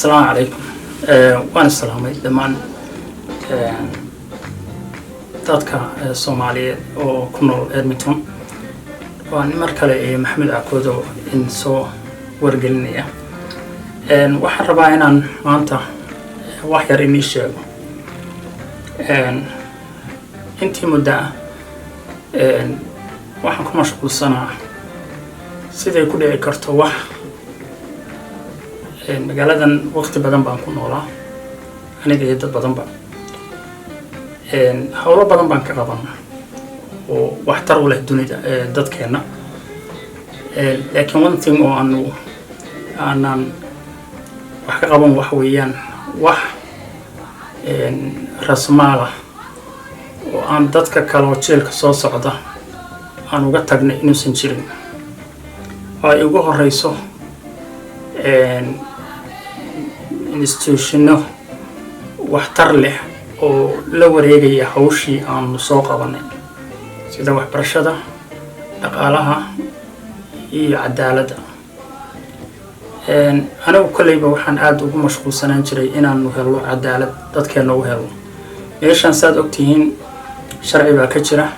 Asalaamu calaykum. Waan salaamay dhammaan dadka Soomaaliyeed oo ku nool Edmonton. Waan mar kale iyo Maxamed Cakoodo in soo wargelinaya. Waxaan rabaa inaan maanta wax yar inii sheego. Intii muddo ah waxaan ku mashquulsanaa siday ku dhici karto wax. Magaaladan waqti badan baan ku noolaa, aniga iyo dad badanba. Howlo badan baan ka qabanaa oo waxtar u leh dunida, dadkeenna, laakiin one thing oo aanu aanan wax ka qaban waxa weeyaan wax rasmaal ah oo aan dadka kaloo jiilka soo socda aan uga tagnay inuusan jirin, oo ay ugu horeyso institutiono waxtar leh oo la wareegaya hawshii aanu soo qabanay, sida waxbarashada, dhaqaalaha iyo cadaaladda. Anigu kolleyba waxaan aada ugu mashquulsanaan jiray inaanu helno cadaalad, dadkeena u helno. Meeshaan, saad ogtihiin, sharci baa ka jira.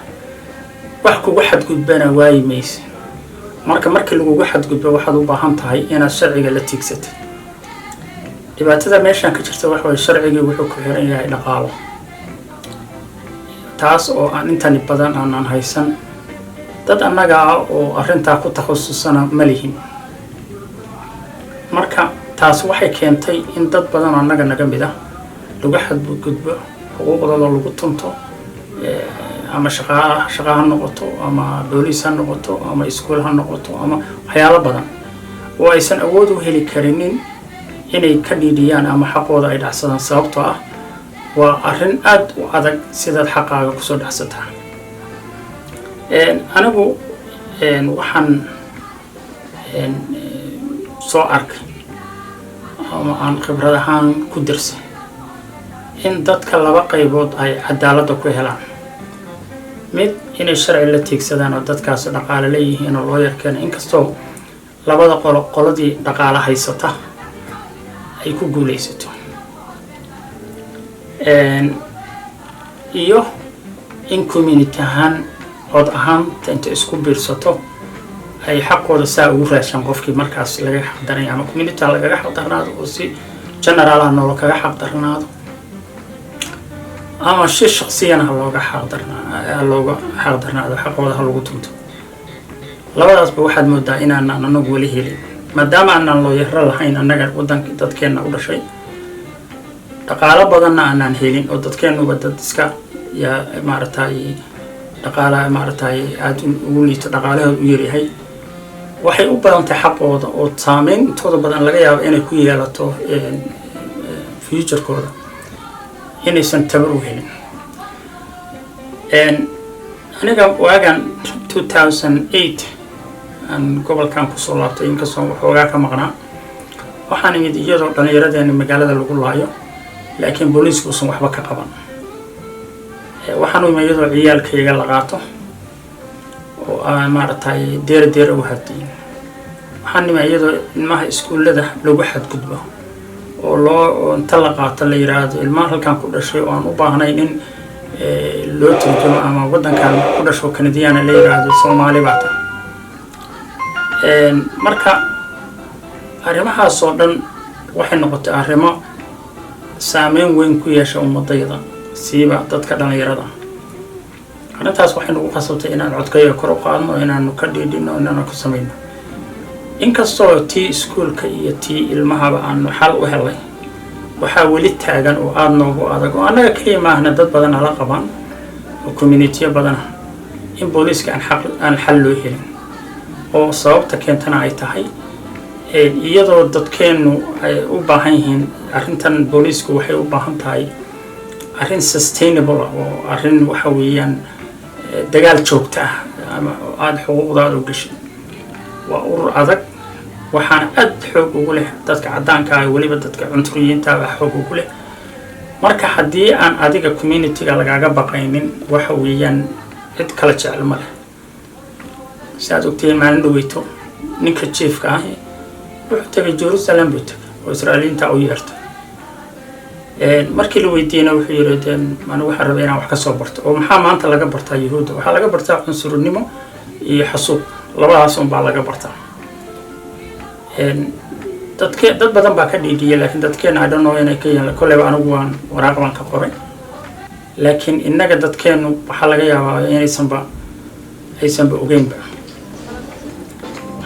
Wax kugu xadgudbana waayi mayse. Marka markii lagugu xadgudbo, waxaad u baahan tahay inaad sharciga la tiigsatid. Dhibaatada meeshaan ka jirta waxa waye, sharcigii wuxuu ku xiran yahay dhaqaalo, taas oo aan intani badan aanan haysan. Dad annaga ah oo arrintaa ku takhasusana ma lihin. Marka taas waxay keentay in dad badan oo annaga naga mid ah lagu xadgudbo, xuquuqdooda lagu tunto, ama shaqaa shaqa ha noqoto, ama booliis ha noqoto, ama iskuul ha noqoto, ama waxyaalo badan oo aysan awood u heli karinin inay ka dhiidhiyaan ama xaqooda ay dhacsadaan, sababtoo ah waa arrin aada u adag sidaad xaqaaga kusoo dhacsataa. Anigu waxaan soo arkay ama aan khibrad ahaan ku dirsay in dadka laba qaybood ay cadaaladda ku helaan: mid inay sharci la tiigsadaan oo dadkaasi dhaqaale leeyihiin oo loo yarkeena, inkastoo labada qolo qoladii dhaqaale haysata ay ku guuleysato, iyo in community ahaan, cod ahaan inta isku biirsato, ay xaqooda saa ugu raashaan qofkii markaas laga xaqdaranaya, ama community ha lagaga xaqdarnaado oo si general ah noola kaga xaqdarnaado, ama si shaksiyana ha looga xaqdarnaado, xaqooda ha lagu tunto. Labadaasba waxaad moodaa inaanaan anagu weli helin, maadaama aanaan looyaro lahayn annaga wadanka dadkeenna u dhashay, dhaqaalo badanna aanaan helin, oo dadkeennuba dad iska yaa maaragtay dhaqaala maaragtay aada ugu liito, dhaqaalahood u yaryahay. Waxay u badan tahay xaqooda oo saameyn intooda badan laga yaabo inay ku yeelato futurekooda inaysan tabar u helin. Aniga waagan 2008 aan gobolkan kusoo laabtay, inkastoo waxoogaa ka maqnaa, waxaan imid iyadoo dhallinyaradeena magaalada lagu laayo, laakiin booliisku uusan waxba ka qaban. Waxaan u imid iyadoo ciyaalkayga la qaato oo aan maaragtay deera deera u hadiyin. Waxaan imid iyadoo ilmaha iskuullada lagu xadgudbo oo loo inta la qaato la yiraahdo ilmaha halkan ku dhashay oo aan u baahnayn in loo turjumo ama waddankan ku dhasho Kanadiyaana la yiraahdo Soomaali baa tahay. Marka arrimahaas oo dhan waxay noqotay arrimo saameyn weyn ku yeesha ummadayda, siiba dadka dhallinyarada. Arrintaas waxay nagu khasabtay inaan codkayaga kor u qaadno, inaanu ka dhiidhino, inaanu ku samayno. Inkastoo tii iskuulka iyo tii ilmahaba aanu xal u helay, waxaa weli taagan oo aada noogu adag, oo annaga keliya maahna, dad badan hala qabaan oo communitiyo badana, in booliiska aan xaq aan xal loo helin, oo sababta keentana ay tahay iyadoo dadkeennu ay u baahan yihiin arrintan. Booliisku waxay u baahan tahay arrin sustainable ah, oo arrin waxa weeyaan dagaal joogto ah ama aada xuquuqdaada u gashay. Waa urur adag, waxaana aada xoog ugu leh dadka caddaanka ah, weliba dadka cunsuriyiinta baa xoog ugu leh. Marka haddii aan adiga communityga lagaaga baqaynin, waxa weeyaan cid kala jecel ma leh. Si aad ogtihiin, maalin dhaweyto ninka chiefka ahi wuxuu tegay Jerusalem buu tegay. Oo Israailiyiinta u yeertay. Markii la weydiiyena wuxuu yidhi, "De anigu waxaan rabay inaan wax ka soo barto." Oo maxaa maanta laga bartaa Yuhuudda? Waxaa laga bartaa cunsurnimo iyo xasuuq, labadaas un baa laga bartaa. Dadke dad badan baa ka dhiidhiyay, laakiin dadkeena, I don't know inay ka yihiin. Kolleyba anigu waan waraaq baan ka qoray, laakiin innaga dadkeenu waxaa laga yaabaa inaysanba aysanba ogeynba.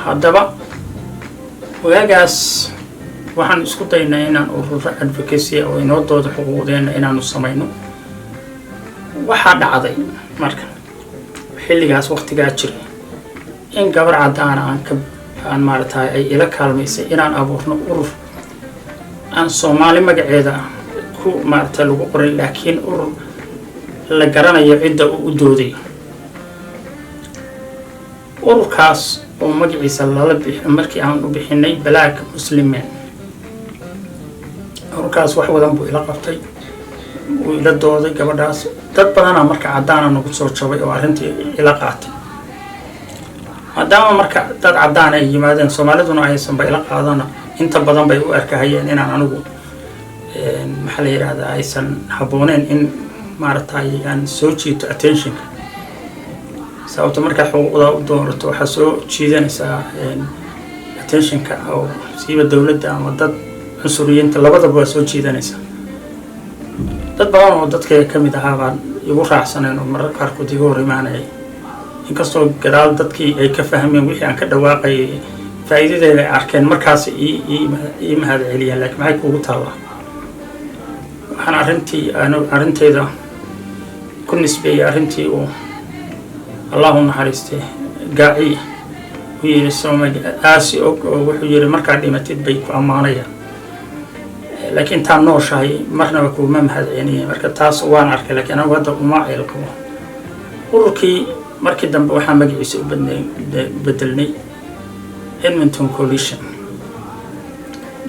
Haddaba waagaas waxaan isku daynay inaan ururo advocacy oo inoo dooda xuquuqdeena inaanu samayno. Waxaa dhacday marka xilligaas waqtigaa jiray in gabar caddaana aan ka aan maaragtay ay ila kaalmaysay inaan abuurno urur aan Soomaali magaceeda ku maaragtay lagu qorin, laakiin urur la garanayo cidda uu u doodayo. Ururkaas oo magaciisa lala bix markii aan u bixinay Black Muslim Men. Ururkaas wax badan buu ila qabtay, wuu ila dooday gabadhaas. Dad badanaa marka caddaana nagu soo jabay oo arrintii ila qaatay. Maadaama marka dad caddaan ay yimaadeen, Soomaaliduna aysanba ila qaadana, inta badan bay u arkahayeen inaan anigu, maxaa la yidhahdaa, aysan habbooneyn in maaragtay aan soo jiito attentionka, sababto markaad xuquuqda u doorato waxaa soo jiidanaysaa attentionka oo siiba dowladda ama dad cunsuriyiinta, labadaba waa soo jiidanaysaa. Dad badan oo dadkayga ka mid ahaa baan igu raacsaneen oo marar qaarkood iga hor imaanayay, inkastoo gadaal dadkii ay ka fahmeen wixii aan ka dhawaaqayay, faa'iidadeeda ay arkeen, markaas ii mahad celiyeen. Laakiin maxay kuugu taallaa? Waxaan arrintii arrinteyda ku nisbeeyey arrintii uu, Allahu naxariistay, Gaaciya u yidhi Soomali aasi og, oo wuxuu yidhi, "Markaad dhimatid bay ku ammaanayaan, laakiin intaan nooshahay marnaba kuuma mahad celinayan." Marka taas waan arkay, laakiin anigu hadda uma ceel qabo. Ururkii markii dambe waxaa magaciisa u bedelnay Edmonton Coalition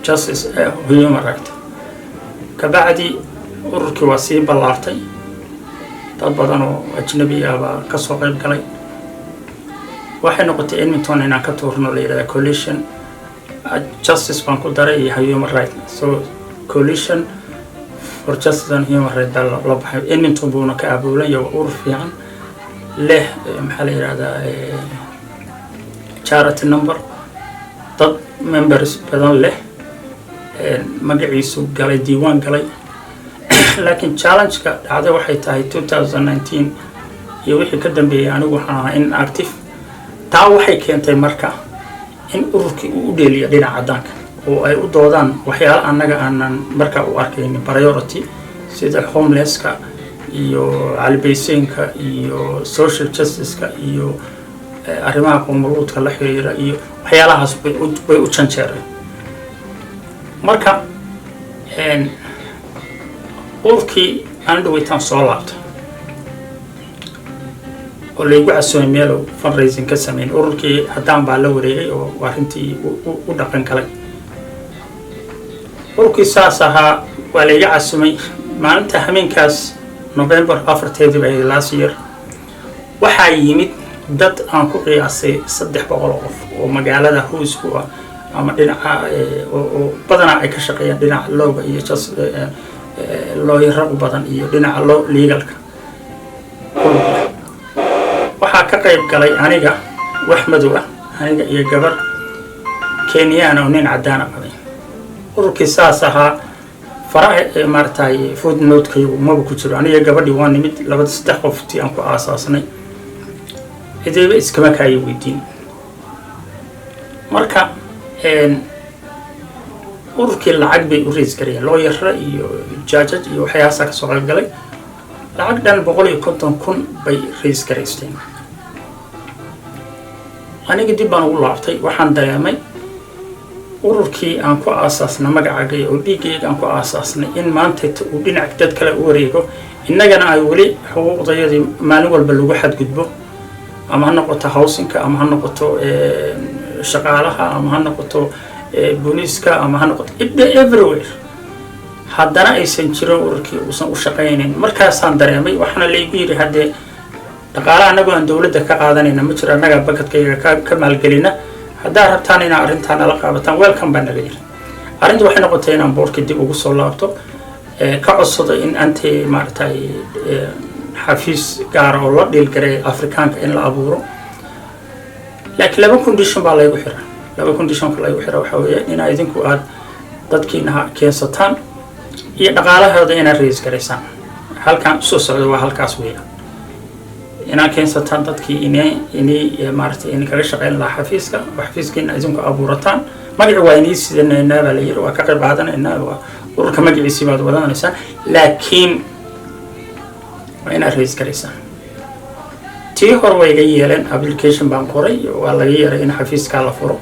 Justice Human Right. Kabacdi ururkii waa sii ballaartay, dad badan oo ajnabi ah baa kasoo qayb galay. Waxay noqotay Edmonton inaan ka tuurno, la yidhahda Coalition Justice baan ku daray iyo Human Right, so Coalition for Justice and Human Right baa la baxay. Edmonton buuna ka abuulan yahay. Waa urur fiican leh, maxaa la yidhahdaa, charity number, dad members badan leh, magaciisu galay, diiwaan galay. Laakiin challenge-ka dhacday waxay tahay 2019 iyo wixii ka dambeeyay anigu waxaan ahaa inactive. Taa waxay keentay marka in ururkii uu u dheeliyo dhinaca caddaanka oo ay u doodaan waxyaalo annaga aanan markaa u arkaynin priority, sida homelesska iyo calibayseenka iyo social justice-ka iyo arrimaha qoomuluudka la xiriira iyo waxyaalahaas bay u janjeereen. Marka ururkii aan dhaweytaan soo laabtay oo laygu casuumay meelow fundraising ka sameyn, ururkii haddaan baa la wareegay oo arrintii u dhaqan galay. Ururkii saas ahaa waa layga casumay. Maalinta hameenkaas November 4-teedii bay last year, waxaa yimid dad aan ku qiyaasay 300 oo qof oo magaalada hoos ku ah ama dhinaca oo badanaa ay ka shaqeeyaan dhinaca lawga iyo just lawyero u badan iyo dhinaca law legalka. Waxaa ka qayb galay aniga, wax madow ah, aniga iyo gabar Kenyaan oo nin caddaana qabay. Ururkii saas ahaa faraha maaragtay footnote-kaygu maba ku jiro. Aniga gabadhii waa nimid labada saddex qoftii aan ku aasaasnay, cidiiba iskama kaayo weydiin. Marka ururkii lacag bay u raise garayeen, lawyero iyo judges iyo waxyaasaa kasoo qayb galay. Lacag dhan 150,000 bay raise garaysteen. Aniga dib baan ugu laabtay. Waxaan dareemay ururkii aan ku aasaasnay magacagay oo dhiiggayga aan ku aasaasnay in maanta uu dhinac dad kale u wareego, innagana ay weli xuquuqdayadii maalin walba lagu xadgudbo, ama ha noqoto housingka, ama ha noqoto shaqaalaha, ama ha noqoto booliiska, ama ha noqoto everywhere, haddana aysan jirin ururkii uusan u shaqaynayn. Markaasaan dareemay. Waxaana laygu yidhi, haddee dhaqaale annagu aan dowladda ka qaadanayna ma jiro, annagaa budgetkayga ka maalgelina, haddaad rabtaan inaad arrintaa nala qaabataan, welcome baa nala yidhi. Arrinta waxay noqotay inaan boardka dib ugu soo laabto, ka codsado in anti maaragtay xafiis gaara oo la dhiilgaray Afrikaanka in la abuuro. Laakiin laba condition baa laygu xira. Laba conditionka laygu xira waxaa weeye inaa idinku aad dadkiina keensataan iyo dhaqaalahooda inaad raise garaysaan. Halkaan usoo socda waa halkaas weeyaan: inaad keensataan dadkii inay maaragtay in kaga shaqeyn lahaa xafiiska, oo xafiiskiina idinku abuurataan. Magaci waa inii sidanaynaa baa la yiri, waa ka qayb qaadanaynaa, waa ururka magaciisii baad wadanaysaan, laakiin waa inaad raise garaysaan. Tii hore way iga yeeleen. Application baan qoray, waa laga yeeray in xafiiskaa la furo.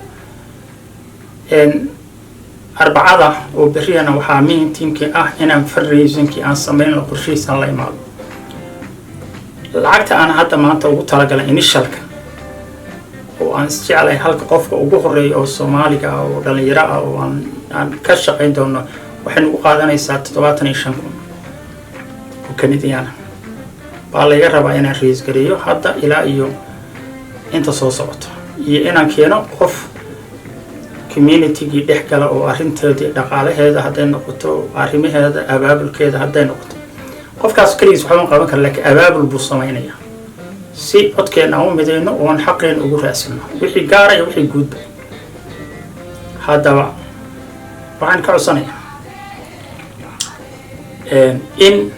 Arbacada oo berriyana waxaa meetingkii ah inaan fundraisingkii aan sameyn, qorshihiisaan la imaado. Lacagta aan hadda maanta ugu talagalay initialka oo aan isjeclahay halka qofka ugu horeeya oo Soomaaliga ah oo dhalinyaro ah oo aan ka shaqayn doono, waxay nagu qaadanaysaa 75,000 oo Canadian baa laga rabaa inaan raise gareeyo hadda ilaa iyo inta soo socoto, iyo inaan keeno qof communitygii dhex gala oo arrinteedii, dhaqaalaheeda hadday noqoto, arrimaheeda, abaabulkeeda hadday noqoto. Qofkaas keligiis waxba ma qaban kara, laakiin abaabul buu samaynayaa si codkeena aan u midayno oon xaqeena ugu raadsano, wixii gaara iyo wixii guudba. Haddaba waxaan ka codsanayaa in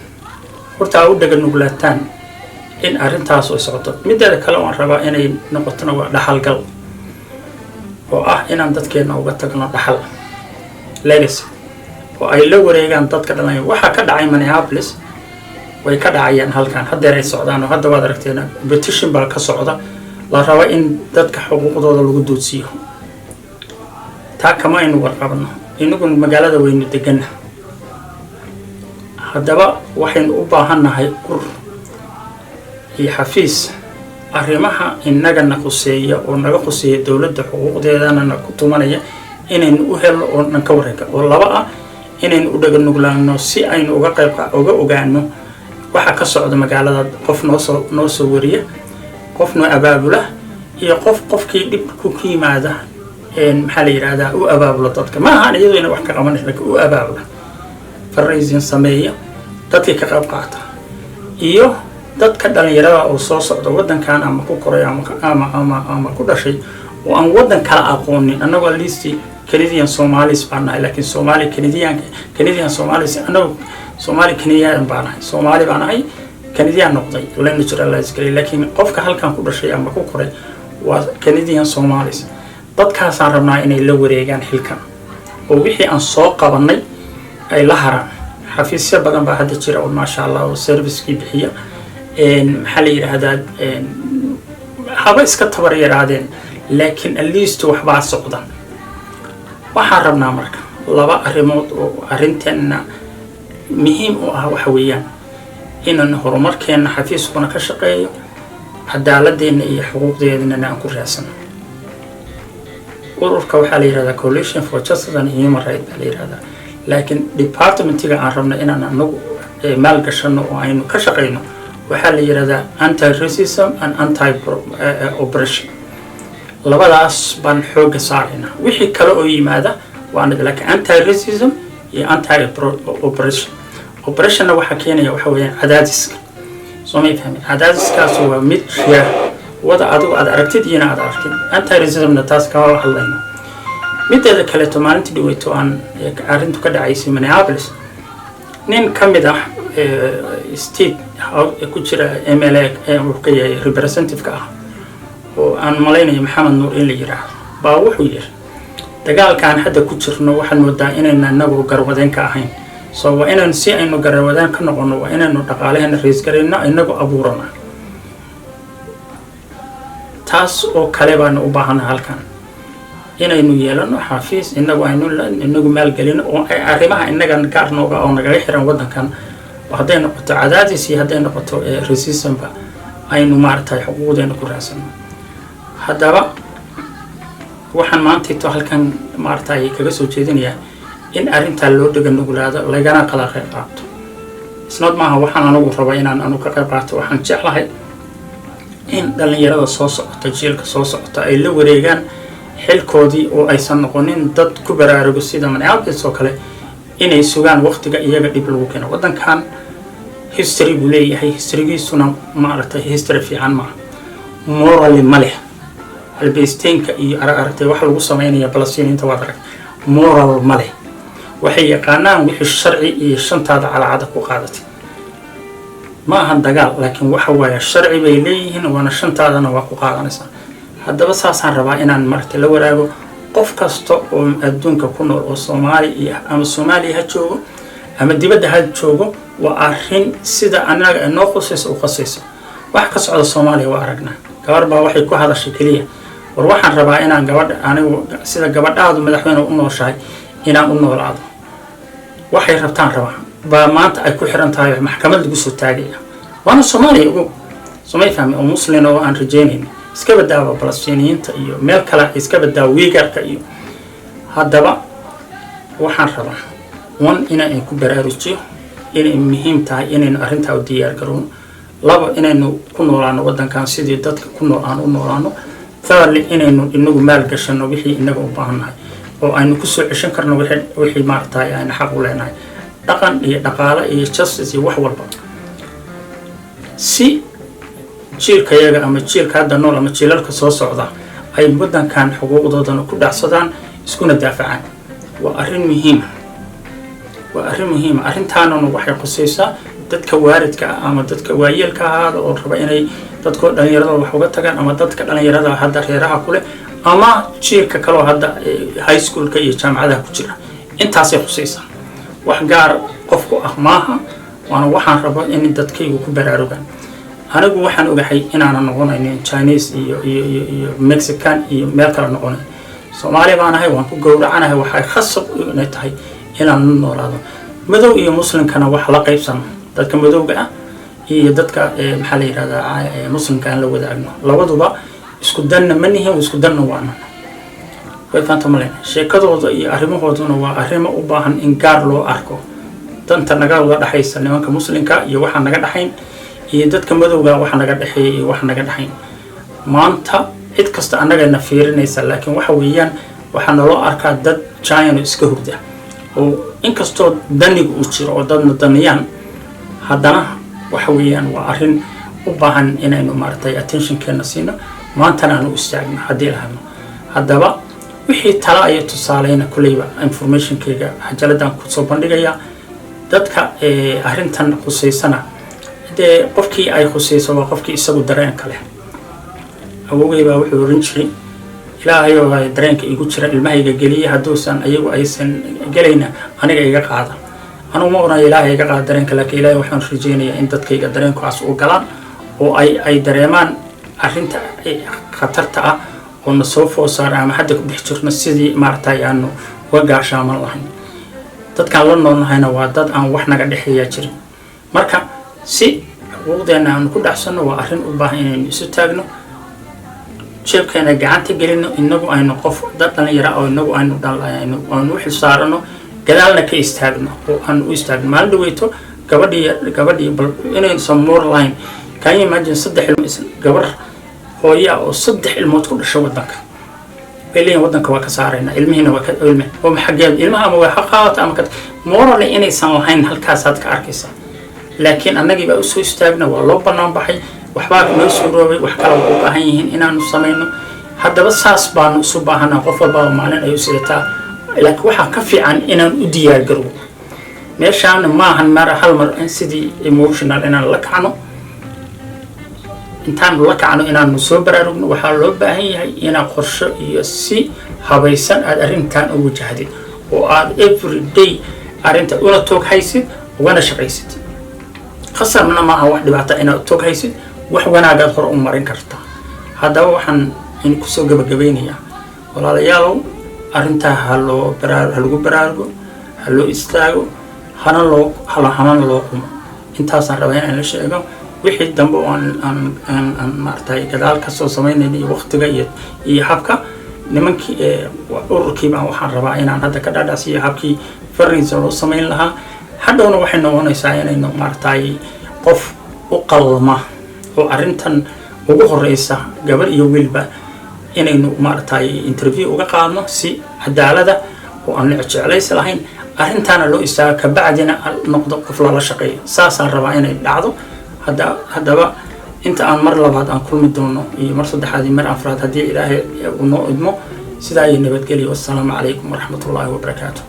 horta aa u dhaga nuglaataan in arrintaas ay socoto. Mideeda kale oan rabaa inay noqotona waa dhaxalgal, oo ah inaan dadkeena uga tagno dhaxal, legacy, oo ay la wareegaan dadka dhalanya. Waxaa ka dhacay Minneapolis way ka dhacayaan halkan haddeer ay socdaan, oo hadda waad aragteen petition baa ka socda la rabo in dadka xuquuqdooda lagu duudsiiyo. Taa kama aynu warqabno, inagu magaalada waynu degana. Haddaba waxaynu u baahannahay urur iyo xafiis arrimaha innagana khuseeya oo naga khuseeya, dowladda xuquuqdeedana na ku tumanaya inaynu u helno oo dhan ka waranka, oo laba ah inaynu u dhaga nuglaano si aynu uga qayb uga ogaano waxa ka socda magaalada, qof noosoo wariya, qof noo abaabula, iyo qof qofkii dhibku ku yimaada, maxaa la yidhahdaa, u abaabula dadka. Ma ahaan iyadoo ina wax ka qabanaysa, lakin u abaabula, fundraising sameeya, dadkii ka qayb qaata, iyo dadka dhalinyarada oo soo socda waddankan ama ku koray ama ku dhashay oo aan waddan kala aqoonin. Annagoo at least Canadian Somalis baan nahay, laakiin Somali Canadian, Canadian Somalis, annagu Somali Canadian baan nahay, Soomaali baan nahay Canadian noqday, la naturalize garay, laakiin qofka halkan ku dhashay ama ku koray waa Canadian Somalis. Dadkaasaan rabnaa inay la wareegaan xilkan oo wixii aan soo qabanay ay la haraan. Xafiisyo badan baa hadda jira oo, maasha Allah, oo servicekii bixiya, maxaa la yidhaahdaa, haba iska tabar yaraadeen, laakiin at least waxbaa socda. Waxaan rabnaa marka laba arrimood oo arrinteenna muhiim u ah. Waxa weeyaan inaan horumarkeenna xafiiskuna ka shaqeeyo, cadaaladeenna iyo xuquuqdeedana aan ku raadsano. Ururka waxaa la yihahdaa Coalition for Justice and Human Right baa la yihahdaa, laakiin departmentiga aan rabno inaan anagu maalgashano oo aynu ka shaqeyno waxaa la yihahdaa anti racism and anti oppression. Labadaas baan xoogga saaraynaa. Wixii kale oo yimaada waa laakiin anti racism iyo anti oppression. Oppressionna waxaa keenaya waxa weeyaan cadaadiska, soo may fahmin? Cadaadiskaas waa mid jira, wada adigu aad aragtid iyona aad aragtid. Anti racismna taas kama hadlayno. Mideeda kaleeto, maalintii dhaweyto aan arrintu ka dhacaysay Minneapolis, nin ka mid ah state ku jira MLA, wuxuu ka yahay representative-ka ah, oo aan malaynayo Maxamed Nuur in la yiraahdo, baa wuxuu yiri: "Dagaalkaan hadda ku jirno waxaad moodaa inayna inagu garwadeen ka ahayn, so waa inaynu si aynu garwadeen ka noqono waa inaynu dhaqaalaheena raise garayno, inagu abuurana." Taas oo kale baanu u baahana halkan inaynu yeelano xafiis inagu aynu inagu maalgelino oo arrimaha inaga gaar nooga oo nagaga xiran waddankan, hadday noqoto cadaadis iyo hadday noqoto racismba, aynu maaragtay xuquuqdeena ku raadsano. Haddaba waxaan maantayto halkan maaragtay kaga soo jeedinayaa in arrintaa loo dhega nuglaado, lagana qala qayb qaato. Isnood maaha waxaan anigu raba inaan anu ka qayb qaato. Waxaan jeclahay in dhalinyarada soo socota, jiilka soo socota, ay la wareegaan xilka. Xilkoodii oo aysan noqonin dad ku baraarugo sida Minneapolis oo kale, inay sugaan waqtiga iyaga dhib lagu keeno. Waddankan history buu leeyahay, historygiisuna, maaragtay, history fiican maaha, morally ma leh. Albesteenka iyo aragtay waxa lagu sameynaya Balastiniinta waad aragtay, moral ma leh. Waxay yaqaanaan wixii sharci iyo shantaada calacada ku qaadatay. Ma ahan dagaal, laakiin waxa waaye sharci bay leeyihiin, waana shantaadana waa ku qaadanaysaa. Haddaba saasaan rabaa inaan maragtay la waraago qof kasta oo adduunka ku nool, oo Soomaali iyo ama Soomaaliya ha joogo ama dibadda ha joogo. Waa arrin sida annaga inoo khusayso u khusayso. Wax ka socda Soomaaliya waa aragnaa. Gabar baa waxay ku hadashay keliya: "War, waxaan rabaa inaan gabadha anigu sida gabadhaadu madaxweyne u nooshahay inaan u noolaado." Waxay rabtaan rabaa baa maanta ay ku xiran tahay, maxkamad lagu soo taagaya, waana Soomaaliya ugu sumay fahmi oo Muslin oo aan rajaynayn. Iska badaaba Falastiiniyiinta iyo meel kale, iska badaa Wiigarka iyo. Haddaba waxaan rabaa one, inaan ku baraarujiyo inay muhiim tahay inaynu arrintaa u diyaar garowno. Labo, inaynu ku noolaano waddankan sidii dadka ku nool aan u noolaano. Thirdly, inaynu inagu maal gashano wixii inaga u baahannahay oo aynu kusoo ceshan karno wixii, maaragtay, aynu xaq u leenahay, dhaqan iyo dhaqaale iyo justice iyo wax walba, si jiilkayaga ama jiilka hadda nool ama jiilalka soo socda ay waddankan xuquuqdoodana ku dhacsadaan, iskuna daafacaan. Waa arrin muhiima, waa arrin muhiima. Arrintaanuna waxay khusaysaa dadka waaridka ah ama dadka waayeelka ahaada oo raba inay dadkoo dhalinyarada wax uga tagaan, ama dadka dhalinyarada hadda reeraha kuleh, ama jiilka kaloo hadda high schoolka iyo jaamacadaha ku jira. Intaasay khusaysaa, wax gaar qofku ah maaha. Waana waxaan rabo in dadkaygu ku baraarugaan. Anigu waxaan ogahay inaanan noqonaynin Chinese iyo Mexican iyo meel kale noqonayn. Soomaali baan ahay, waan ku gowracanahay. Waxay khasab inay tahay inaan la noolaado madow iyo muslimkana wax la qaybsano, dadka madowga ah iyo dadka, maxaa la yidhahdaa, muslimka aan la wadaagno. Labaduba isku danna ma nihin, isku danna waana way faanta malen. Sheekadooda iyo arrimahooduna waa arrimo u baahan in gaar loo arko. Danta naga wada dhexaysa nimanka muslimka iyo waxaa naga dhexayn, iyo dadka madowga waxa naga dhexeeya iyo waxa naga dhexayn, maanta cid kasta annagayna fiirinaysa. Laakiin waxa weeyaan waxaa naloo arkaa dad giant oo iska hurda, oo inkastoo danigu uu jiro oo dadna daniyaan, haddana waxa weeyaan waa arrin u baahan inaynu, maaragtay, attentionkeena siino, maantana aanu istaagno haddii lahadno. Haddaba wixii tala iyo tusaaleyna kulleyba informationkayga xajaladan kusoo bandhigayaa. Dadka arrintan khuseysana, dee qofkii ay khuseyso waa qofkii isagu dareenka leh. Awogey baa wuxuu oran jiray: "Ilaahayow, dareenka igu jira ilmahayga geliya, hadduusan ayagu aysan gelayna aniga iga qaada." Anugu ma oran "Ilaahay iga qaada dareenka", laakiin Ilaahay waxaan rajeynayaa in dadkayga dareenkaas u galaan oo ay dareemaan arrinta khatarta ah oo na soo food saara ama hadda ku dhex jirno, sidii, maaragtay, aanu uga gaashaaman lahayn. Dadkaan la noolnahayna waa dad aan wax naga dhexeeyaa jirin. Marka si xuquuqdeenna aanu ku dhacsanno, waa arrin u baahan inaynu isu taagno, jeebkeena gacanta gelino, inagu aynu qof dad dhalinyara oo inagu aynu u xilsaarano, gadaalna ka istaagno oo aanu u istaagno. Maalin dhaweyto gabadhii bal inaysan more line. Can you imagine saddex ilmo, gabar hooyo ah oo saddex ilmood ku dhashay waddanka, bay leeyihin waddanka waa ka saaraynaa ilmihiina, waa ka ilme oo xaggeed ilmaha ama waa ha qaadata ama ka morally inaysan lahayn, halkaasaad ka arkaysaa. Laakiin annagii baa usoo istaagna, waa loo bannaan baxay, waxbaa noo suuroobay, wax kale waa u baahan yihiin inaanu samayno. Haddaba saas baanu isu baahanaa, qof walbaba maalin ay u sidataa, laakiin waxaa ka fiican inaan u diyaar garowno. Meeshaana maahan mar hal mar in sidii emotional inaan la kacno, intaanu la kacno inaanu soo baraarugno. Waxaa loo baahan yahay inaad qorsho iyo si habaysan aad arrintan u wajahdid oo aad every day arrinta una toog haysid, ugana shaqaysid. Khasarna maaha wax dhibaata inaad toog haysid, wax wanaagaad hore u marin kartaa. Haddaba waxaan in kusoo gabagabeynayaa, walaalayaalow, arrintaa haloo baraa, ha lagu baraarugo, ha loo istaago, hana loo hanana loo qumo. Intaasaan rabaa inaan la sheego. Wixii dambe oo aan maaragtay gadaal kasoo samaynayna iyo waqtiga iyo habka nimankii ururkiiba, waxaan rabaa inaan hadda ka dhaadhacsiiyo habkii fundraiser loo samayn lahaa. Hadhowna waxay noqonaysaa inaynu, maaragtay, qof u qalma oo arrintan ugu horeysa, gabar iyo wiilba. Inaynu maaragtay interview uga qaadno si cadaalada oo aan jeclaysi lahayn, arrintaana loo istaago, kabacdina noqdo qof lala shaqeeyo. Saasaan rabaa inay dhacdo. Hadda haddaba inta aan mar labaad aan kulmi doono iyo mar saddexaad iyo mar afraad, haddii Ilaahay uu noo idmo, sidaa iyo nabadgelyo. Wassalaamu calaykum waraxmatullaahi wabarakaatu.